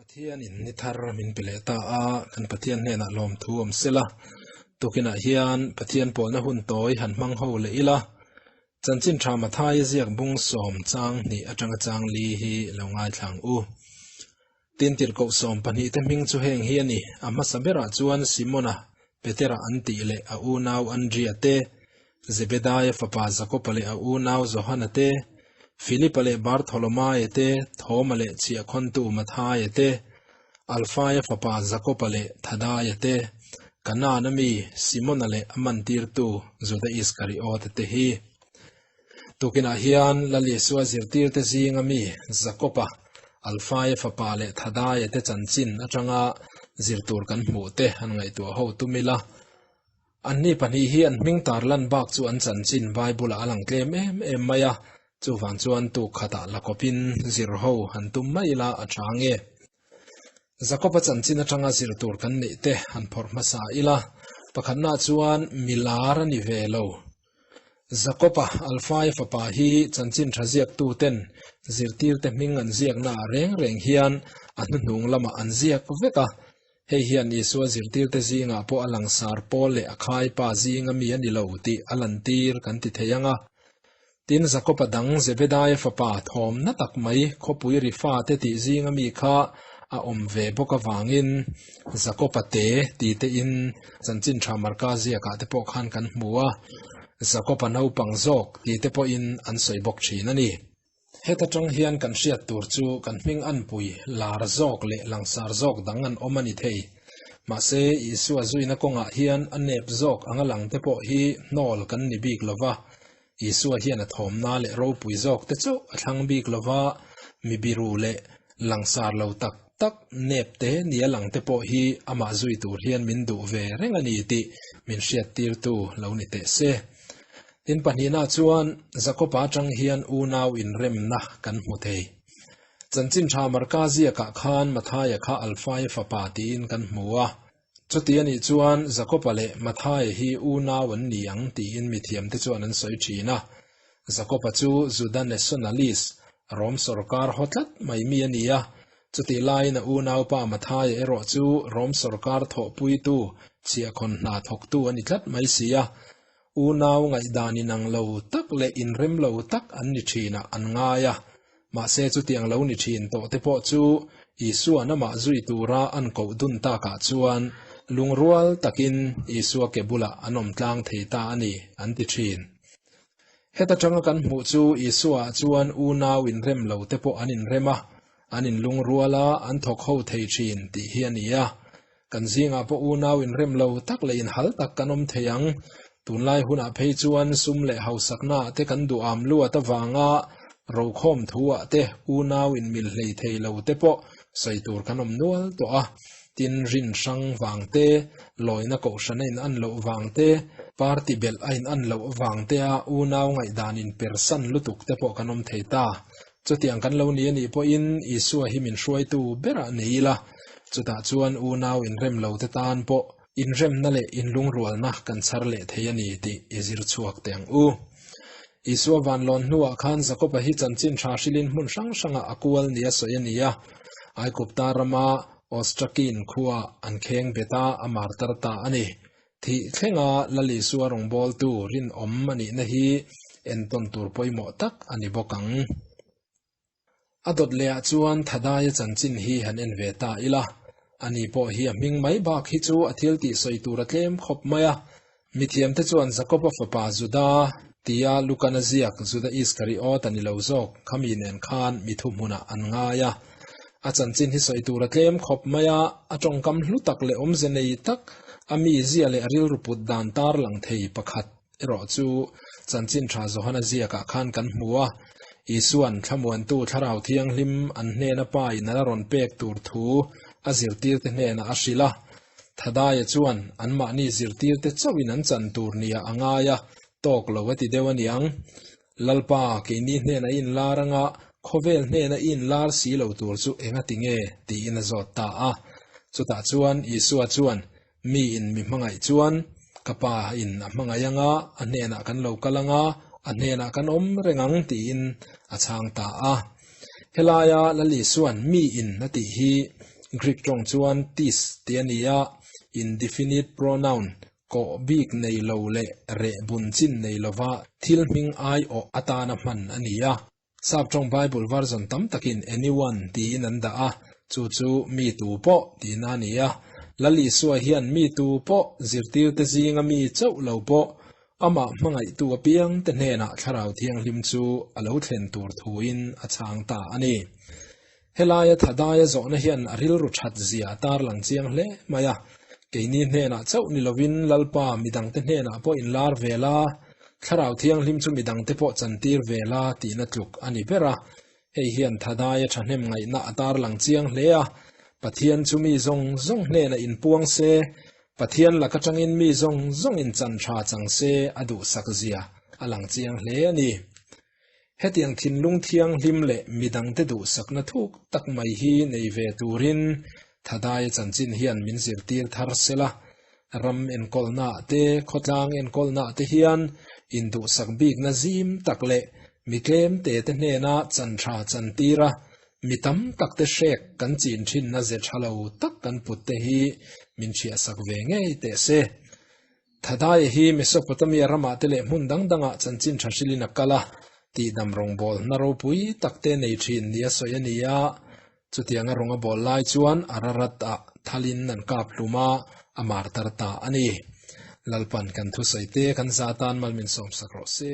Pathianin ni thar min pe leh ta a, kan Pathian hnenah lawmthu awm sela, tukinah hian Pathian pawlna hun tawi han hmang ho leh ila, Chanchin tha Mathaia ziak bung sawm chang hnih atanga chang li hi lo ngaithlang u. Tin tirhkoh 12 te hming chu heng hi a ni, a hmasa berah chuan Simona, Petera an tih leh a unau Andria te, Zebedaia fapa Jakoba leh a unau Johana te, Filipa leh Bartholomaia te, Thoma leh chhiahkhawntu Mathaia te, Alfaia fapa Jakoba leh Thadaia te, Kanaana mi Simona leh a mantirtu Juda Iskariota te hi. Tukinah hian Lal Isua zirtirte zinga mi Jakoba, Alfaia fapa leh Thadaia te chanchin atanga zirtur kan hmuh te han ngaihtuah ho tum ila. Anni pahnih hi an hming tar lan bak chu an chanchin Bible-ah a lang tlem em em mai a, chuvang chuan tuk khatah la kawpin zir ho han tum mai ila a tha nge. Jakob-a chanchin atanga zir tur kan neih te han phawrh hmasa ila, pakhatna chuan milar a ni ve lo. Jakob-a Alfaia fapa hi chanchin tha ziaktuten zirtirte hming an ziaknaah reng reng hian a hnuhnung lamah an ziak vek a. Hei hian Isua zirtirte zingah pawh a langsar pawl leh a khaipa zinga mi a ni lo tih a lantir kan ti thei ang a. Tin, Jakob-a dang Zebedaia fapa thawmna tak mai khawpui ri fate tih zinga mi kha a awm ve bawk avangin Jakob-a te ti tein chanchin tha Marka ziakah te pawh khan kan hmu a, Jakob-a naupang zawk ti te pawhin an sawi bawk thin a ni. Heta tang hian kan hriat tur chu kan hming anpui lar zawk leh langsar zawk dang an awm a ni thei. Mahse, Isua zuina kawngah hian a nep zawk anga lang te pawh hi hnawl kan ni bik lo va. Isua hian a thawmna leh ropui zawk te chauh a thlang bik lo va, mi biru leh langsar lo tak tak nep te nia lang te pawh hi amah zui tur hian min duh ve reng a ni tih min hriattirtu lo ni teh se. Tin pahnihna chuan Jakob-a atang hian unau inremna kan hmu thei. Chanchin tha Marka ziakah khan Mathaia kha Alfaia fapa tiin kan hmu a. Chuti a nih chuan Jakob-a leh Mathaia hi unau an ni ang tiin mithiamte chuan an sawi thin a. Jakob-a chu Juda nationalist, Rom sawrkar haw tlat mai mi a ni a. Chutih laiin a unaupa Mathaia erawh chu Rom sawrkar thawhpuitu, chhiahkhawn hna thawktu a ni tlat mai si a. Unau ngaihdan inang lo tak leh inrem lo tak an ni thinah an ngai a, mahse chutiang lo ni thin tawh te pawh chu Isua'n amah zui tura an koh dun takah chuan lungrual takin Isua ke bulah an awm tlang thei ta a ni an ti thin. Heta tanga kan hmuh chu Isuaah chuan unau inrem lo te pawh an inrem a, an inlungrual a, an thawk ho thei thin tih hi a ni a. Kan zingah pawh unau inrem lo tak leh inhal tak kan awm thei ang. Tunlai hunah phei chuan sum leh hausaknaah te kan duham luat avanga rokhawm thuah te unau inmil hlei thei lo te pawh sawi tur kan awm nual tawh a. Tin, rin hrang vang te, lawina kohhran a in-an loh vang te, party belh a in-an loh vang tea unau ngaihdan inpersan lutuk te pawh kan awm thei ta. Chutiang kan lo ni a nih pawhin Isua hi min hruaitu berah nei ila, chutah chuan unau inrem lo te tan pawh inremna leh inlungrualna kan chhar leh thei a ni tih i zir chhuak teh ang u. Isua vanlawn hnuah khan Jakoba hi chanchin tha hrilin hmun hrang hrangah a kual nia sawi a ni a. Aigupta rama Ostrakin khua an kheng bet a, a martar ta a ni. Thih thlenga Lal Isua rawngbawltu rinawm a nihna hi entawn tur pawimawh tak a ni bawk ang. A dawt lehah chuan Thadaia chanchin hi han en ve ta ila, ani pawh hi a hming mai bak hi chu a thil tih sawi tur a tlem khawp mai a. Mithiamte chuan Jakoba fapa Juda tia Lukan a ziak Juda Iskariot a ni lo zawk khami nen khan mi thuhmunah an ngai a. A chanchin hi sawi tur a tlem khawp mai a, a tawngkam hlu tak leh awmze nei tak, a mizia leh a rilru put dan tar lang thei pakhat erawh chu chanchin tha Johana ziakah khan kan hmu a. Isua'n thlamuantu Thlarau Thianghlim an hnena Pa in a la rawn pek tur thu a zirtirte hnenah a hrilh a. Thadaia chuan anmahni zirtirte chauhin an chan tur nia a ngai a, tawk lo a ti deuh a niang. Lalpa, keini hnena i inlar anga khawvel hnena i inlar si lo tur chu enga ti nge? tiin a zawt ta a. Chutah chuan Isua chuan, Mi in mi hmangaih chuan ka Pa in a hmangaih anga a hnenah kan lo kal anga a hnenah kan awm reng ang tiin a chhang ta a. Helaia Lal Isua'n mi in a tih hi. Greek tawng chuan tis tih a ni a, indefinite pronoun, kawh bik nei lo leh reh bun chin nei lova thil hming aiawh atana hman a ni a. Sap tawng Bible version tam takin anyone tiin an dah a, chu chu mi tu pawh tihna a ni a. Lal Isua hian mi tu pawh zirtirte zinga mi chauh lo pawh amah hmangaihtu apiangte hnenah Thlarau Thianghlim chu a lo thlen tur thuin a chhang ta a ni. Helaia Thadaia zawhna hian a rilru that zia a tarlang chiang hle mai a, keini hnenah chauh ni lovin Lalpa midangte hnenah pawh inlar ve la, Thlarau Thianghlim chu midangte pawh chantir ve la tihna tluk a ni ber a. Hei hian Thadaia thahnem ngaihna a tarlang chiang hle a, Pathian chu mi zawng zawng hnenah inpuang se, Pathian lak atangin mi zawng zawng inchan tha chang se a duhsak zia a lang chiang hle a ni. Hetiang thinlung thianghlim leh midangte duhsakna thuk tak mai hi nei ve turin Thadaia chanchin hian min zirtir thar sela, ram enkawlnaah te, khawtlang enkawlnaah te hian induhsak bikna zim tak leh mi tlemte te hnena chan tha chantira mi tam takte hrek kan chin thinna ze tha lo tak kan put te hi min hriahsak ve ngei teh se. Thadaia hi Mesopotamia ramah te leh hmun dang dangah chanchin tha hrilhin a kal a, tihdam rawngbâwl hna ropui tak te nei thin nia sawi a ni a. Chutianga rawng a bawl lai chuan Ararat-ah thalin an kap hlum a, a mar tar ta a ni. Lalpan kan thusawi te kan za tan mal min sawmsak rawh se.